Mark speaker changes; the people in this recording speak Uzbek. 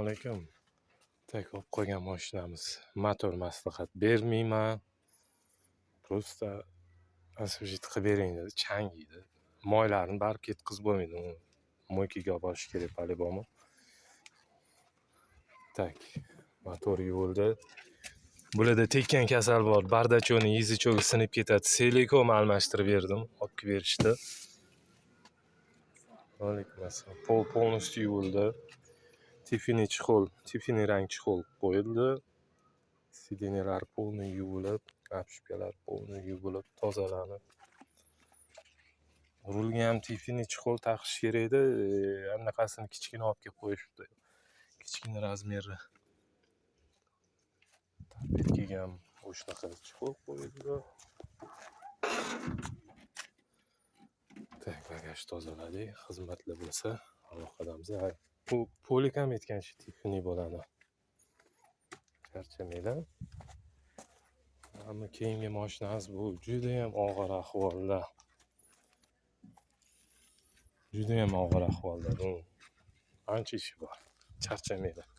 Speaker 1: Assalomu alaykum. Так, olib qo'ygan moshinamiz motor maslahat bermayman. Просто освежить qilib bering dedi. Chang yeydi. Moylarni baribir ketkazib bo'lmaydi. Uni мойка ga olib borish kerak по-любому. Так, motor yuvildi. Bularda tekkan kasal bor. Бардачок ni язычок i sinib ketadi. Целиком almashtirib berdim. Olib kelib berishdi. Alaykum assalom. Pol полностью yuvildi. Тиффини чехол, Тиффини rang чехол qo'yildi. Сиденья lar полный yuvilib, обшивка lar полный yuvilib, tozalanib. Rulga ham Тиффини чехол taqish kerak edi. Anaqasini kichkina olib kelib qo'yishibdi. Kichkina размер i. Торпедка ga ham shunaqa чехол qo'yildi. Так, bagaj tozaladik. Xizmatlar bo'lsa aloqadamiz. Bu полик ham aytgancha Тиффини bo'ladi. Charchamanglar. Ammo keyingi moshinamiz bu judayam og'ir ahvolda. Judayam og'ir ahvolda. Bu ancha ishi bor. Charchamanglar.